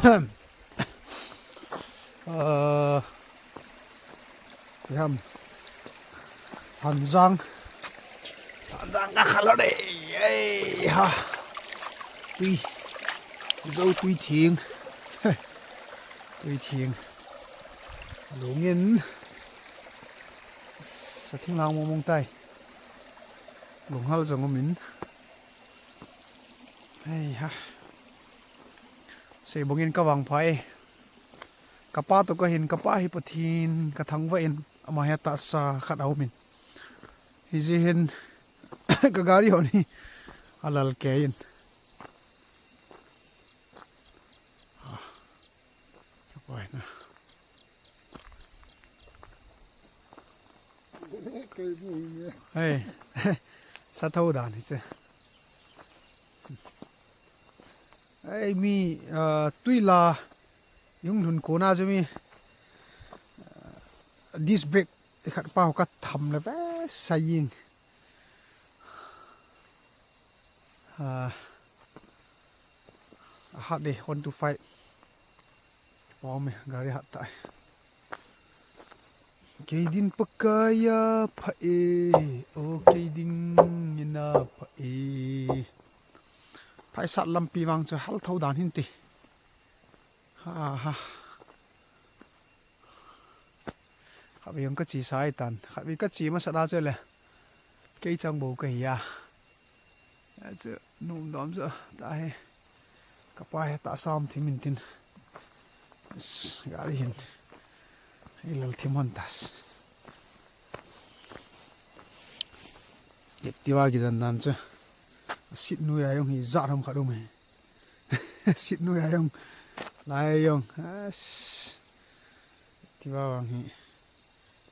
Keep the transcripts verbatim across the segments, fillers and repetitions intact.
Ham. Hanjang. Hanjang ka khala de. Ei ha. Tui. Zo tui thing. Tui thing. Lungin. Sa thing lang mong mong tai. Lunghal jong umin. Hei ha. Sei bangin ka vangpha e. Ka pa to ka hin, ka pa hi Pathen ka thangvah in, ama hi tahsa khat a umin. Hijeh hin ka gari hon hi alal kei in. Ah. Ka pa hi na. Hei, sa tho dan hi che. Hei, mi, ah, tui la, yung lhun kona chu mi, ah, disc brake, khat pa ho ka tham le ve, sa ying. Ah, a hat de, one two five. Pom e, gari hat tai. Kei din Pakai a pha e, o kei din ina pha e. Phaisat lampi vang chu hal tho dan hin ti. Ha ha. Khatvei jong ka che sa e tan. Khatvei ka che masa da chu le. Kei chang bou ka hi a. Achu, nom dom chu, ta he. Ka pa he, ta sam thim in tin. Is, gari hin. Ei lal thim hon tas. Activa kijan dan chu. Seat noi a jong hi jat ham khat um e. Seat noi a jong. Lai a jong. As. Activa vang hi.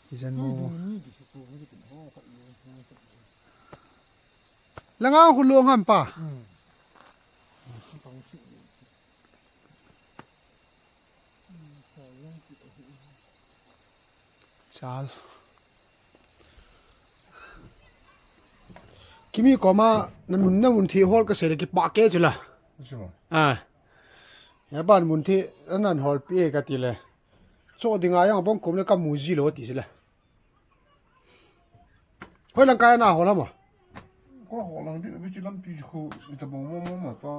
Kijan mo. Langa khu long ham pa. Chal. Kimi koma na mun, na mun thi hol ka se le kipa ke chula. Chuma. Ah. Ya ban mun thi nan hol pi e ka ti le. Cho dinga jong bong kum le ka mu ji lo ti sila. Hoi lang kai na hol ham a? Ka hol lang di, bichi lampi khu, ita bong mo mo ma ta,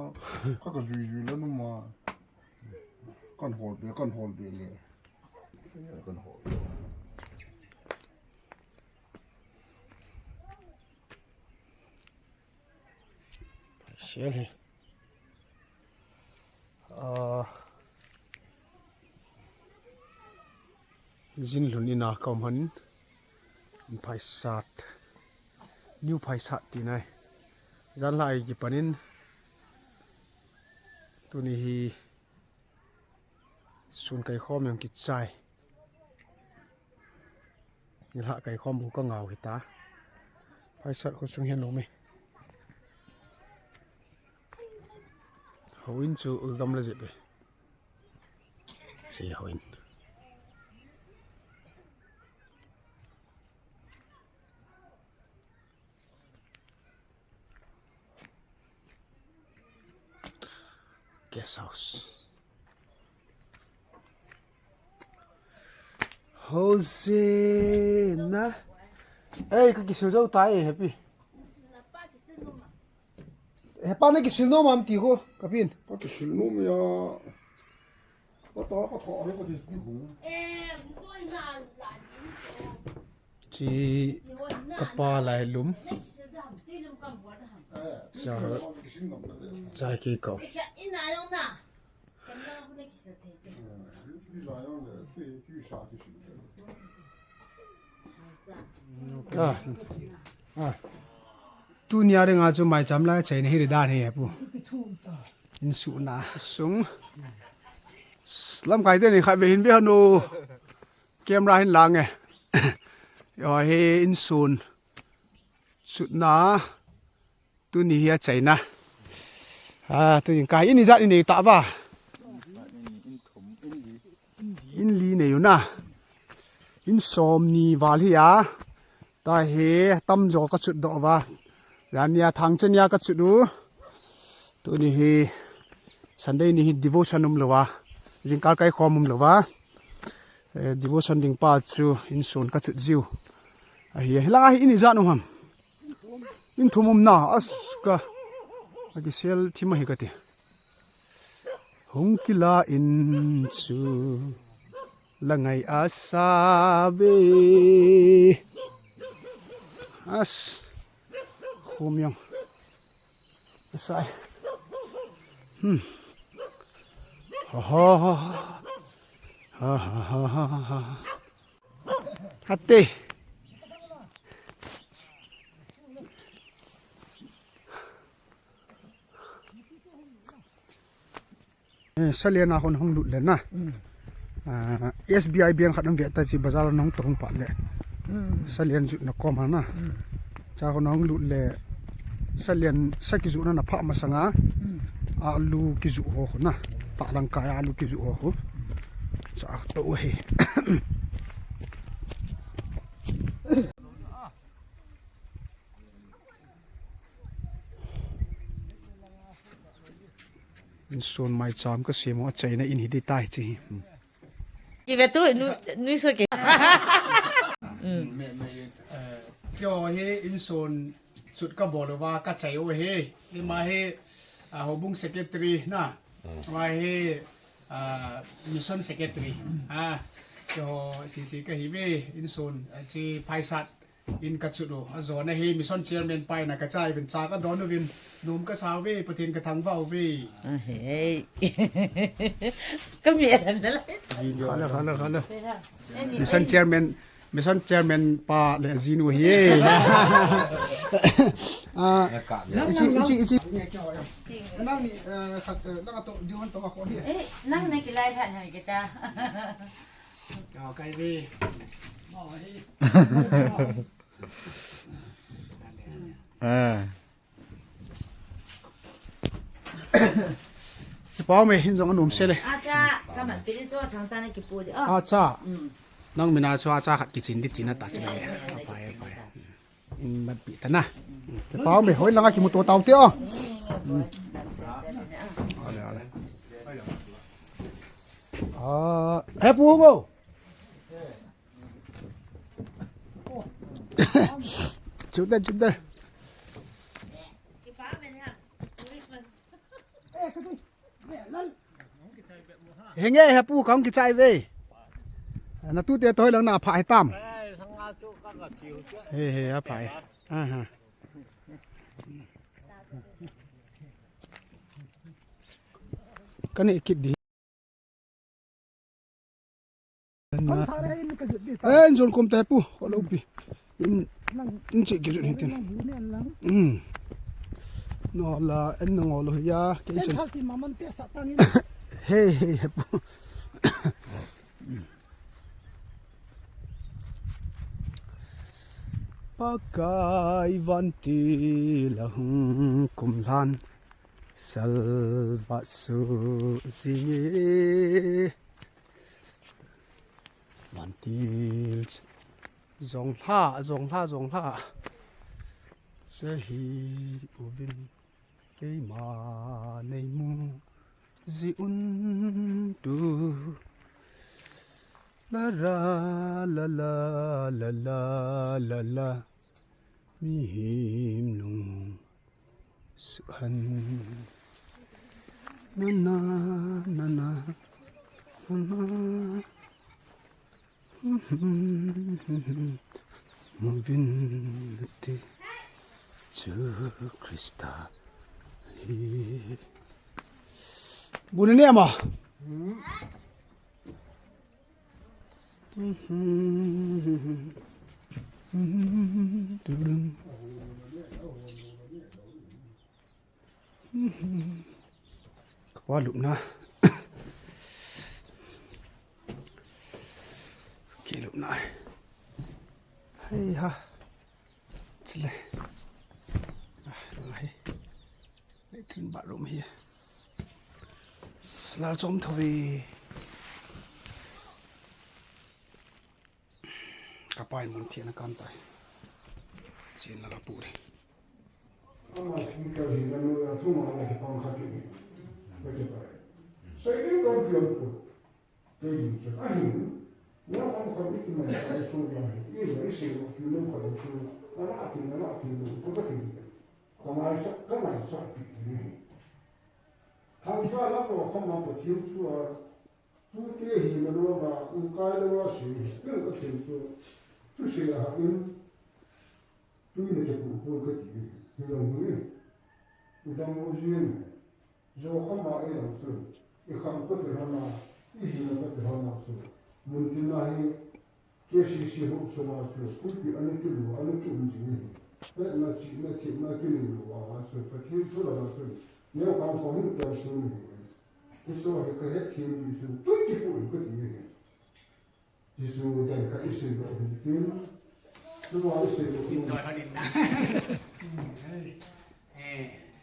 ka ka jui jui la nu ma. Kan hol be, kan hol be le. Kan hol be. Sel he. Ah, jin lhun ina ka um hon, Phaisat, New Phaisat ti nai. Jan lai kipanin, tuni hi sun kai khom jong kichai. Nilhah kai khom bou ka ngau hita. Phaisat khosung hin um e. Houin chu gamla jep e. Sei houin. Guest house. Hosena. Ei, ka kisil jou tai, Happy. Hepa na kisil nom am ti ko, kapin. Ka kisil nom ya. Ka to, ka to, ka to. Chi kapa lai lum. Cha, cha ki ko. Ah. Ah. Tunia dinga chu maicham la chaina hi dan hi pu. Insung na sung. Lamkai teni khat ve hin ve hanu. Camera hin lang e. Yo, hi insun. Sutna. Tuni hi achaina. Ah, tuni ka in ijat inei ta va. In li nei u na. In som ni val hi a. Tahi tamjo ka chut doh va. Jania thangchania ka chut u. Tuni hi Sunday ni hi devotion um lou va. Jingkah kai khom um louva. Eh, devotion ding pa chu insun ka chut jiu. Ahi, hilanga hi in ijat um ham. In thum um na, as ka. Aki sel thim ahi kati. Hung kila in chu la ngai asa ve. As. Khum yang. Asai. Hmm. Ha ha ha. Ha ha ha ha ha. Hate. Eh, Salen a hon hung lut le na. Hmm. Ah, S B I bank khat um ve ta chi bazar a hung to hung pa le. Hmm. Salen ju na kom a na. Hmm. Cha hon hung lut le. Salen sa ki ju na na pha masanga. Hmm. Alu ki ju ho na. Ta lang kai alu ki ju ho. Cha to he. Insun mai cham ka sem u achaina in hi di tai chi. Ive tu nu, nu so ke. Me, me, eh, kyo hi insun chut ka bol uva ka chai u hi. Ima hi, ah, houbung secretary na. Ama hi, ah, mission secretary. Ah, kyo sisi ka hi ve insun, ah, chi phaisat. In ka chut u, ajona hi mission chairman pa in a ka chai uvin cha ka don uvin, nom ka sa uve, Pathen ka thangvah uve. Ahei. Ka mi adan da la. Khala, khala, khala. Mission chairman, mission chairman pa le jinu hi. Ah, ichi, ichi, ichi. Nang ni, eh, khat, eh, nang ato, di hon to ko hi. Eh, nang na kilai lhan hai kita. Kau kai ve. Ah. Kipau me hin jong anom se le. Acha, ka man pili cho thang cha na kipu di. Ah. Acha. Mm. Nang mina cho acha khat kichin di tina ta chi le. Apai, apai. In mat pi ta na. Kipau me hoi langa kimuto tau te o. Ale, ale. Ah, he pu bo. Chup da, chup da. Henge, he pu kong kichai ve. Na tu te toi lang na pha he tam. He, he, a pha he. Aha. Kani kit di. Eh, in jon kom te pu, ko lo pi. In, in chi ki jun hitin. Hmm. No la, en no lo ya, ke chen. Hey, hey, he pu. Pakai vantil a hung kumlhan. Salva su jinge. Vantil. Jonglha, jonglha, jonglha. Sahi uvin keima neimu ji un tu. La ra, la la, la la, la la. Mihem lung. Suhan. Na, na, na, na. Na, na. Muvin te. Jesu Krista. Hi. Buni ne ama. Kapa lupna. Ki lupna. Hei ha. Chile. Ah, ngai. Latrine bathroom hi. Sla chom tho ve. Kapa in mun thina kan tai. Chin la la pu re. Ama speaker hi na nu ya thu ma la ki pang kha ki ni. Ba ki ba. Sai ni kon pi on pu. Kei ding chu ahi. Neo kham kham i kiman a i sung a hi. I la i sei lo, i lo kha lo chu. Ana a thei, ana a thei lo, chu ka thei. Ka ngai sa, ka ngai sa pi ni. Thang ja la ko kham ma Pathian thu a. Tute hi na lo ma, u kai lo ma sei. Pi ka sei chu. Chu sei a ha in. Tuina te pu pu ka ti, hi jong hi. U dang u jin, jo kham a ei lang chun, i kham ka ti hon a, i hina ka ti hon a chun, mun tin a hi, K C C ho sung a chun, pulpit ana kilu, ana kium jing hi. Hetna chihna themna kinei lo a chun, Pathen thu lam a chun, neo kham kham hi ka sun hi. Hi so hi ka het them hi chun, tui kipu in ka ti hi. Jesu dan ka isei doh hin tin. Tua isei doh hin.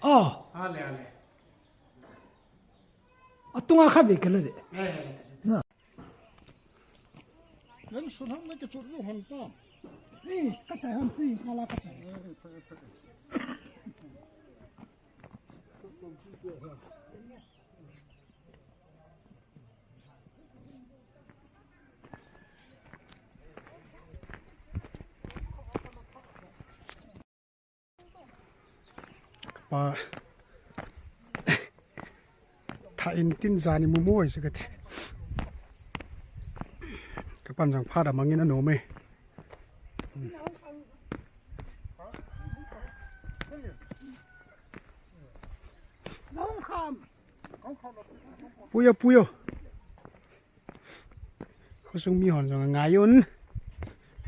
Oh. Ale, ale. Atunga khatvei kala de. Eh. Na. Nan sun ham na ke chut lu han ta. Eh, ka chai han tui kala ka chai. Eh, eh, eh, eh. Kapa. Tha in tin jani mumo ise kati. Kapan jang phada mangin ano me. Puyo, puyo. Khosung mi hon jong angai un.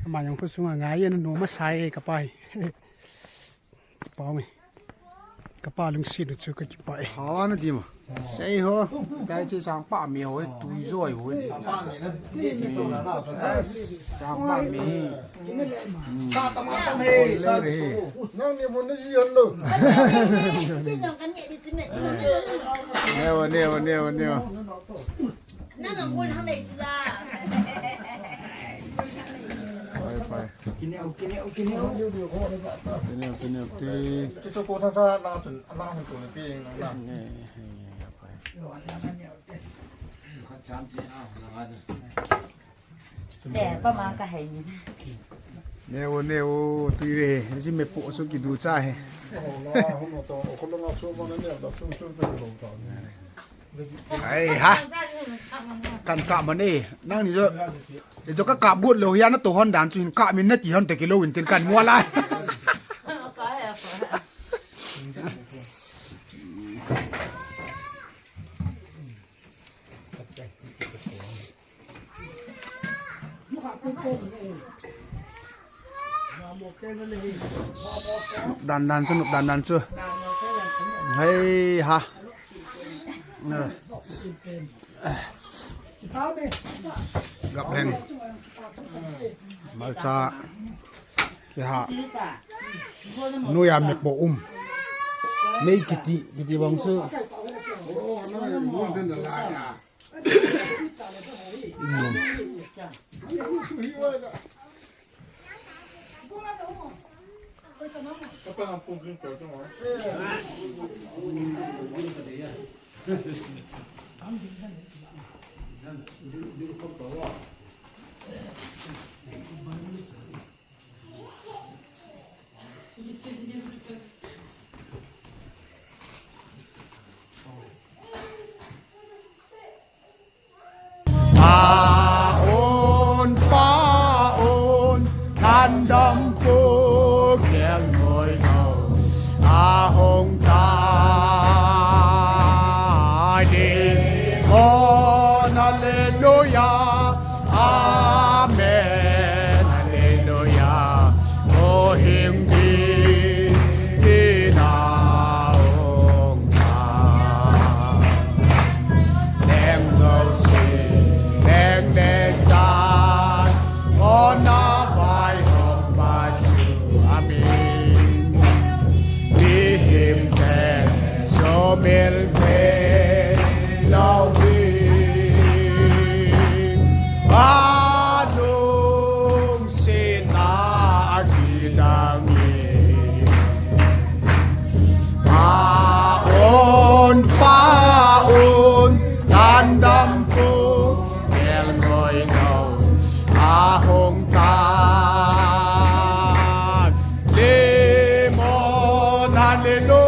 Ama jong khosung angai un, noma sai kapa hi. Kapa me. Kapa lungset u chu ka kipah e. Hawa na di ma. Sei ho. Dai che chang pa mi ho, tui joi ho. Chang pa mi. Nang ni mun ni ji hon lo. Neo, neo, neo, neo. Nang ang gol hang lei chu la. Pai, pai. Kineo, kineo, kineo. Kineo, kineo, ti. Chu chu ko tha tha la chun, la han ko ti na. Ne, he, pai. Te, pa ma ka hai ni. Neo, neo, tui ve, ji me po chu kidu cha he. Ai ha. Kan kap man e. Nang ni jo. Ni jo ka kap got lou hi a na to hon dan chu hin kap min na ti hon te kilou in tin kan mu a lai. Nop dan dan chu, nop dan dan chu. Hei ha. Gap leng. Malcha. Kiha. Nuya me po um. Mei kiti, kiti bang chu. A un, pa un, thandam pu kiang noi no, a hong ta di, on, hallelujah. Amen. Hallelujah. O hing di, di na ong ka. Leng zo si, leng le sa. O na vai hong ba su. Amen. Mihemte sumil thei lou hi, a lungsetna a kidang hi. Pa un, pa un, thandam pu, Ahung tan. Lemon, hallelujah.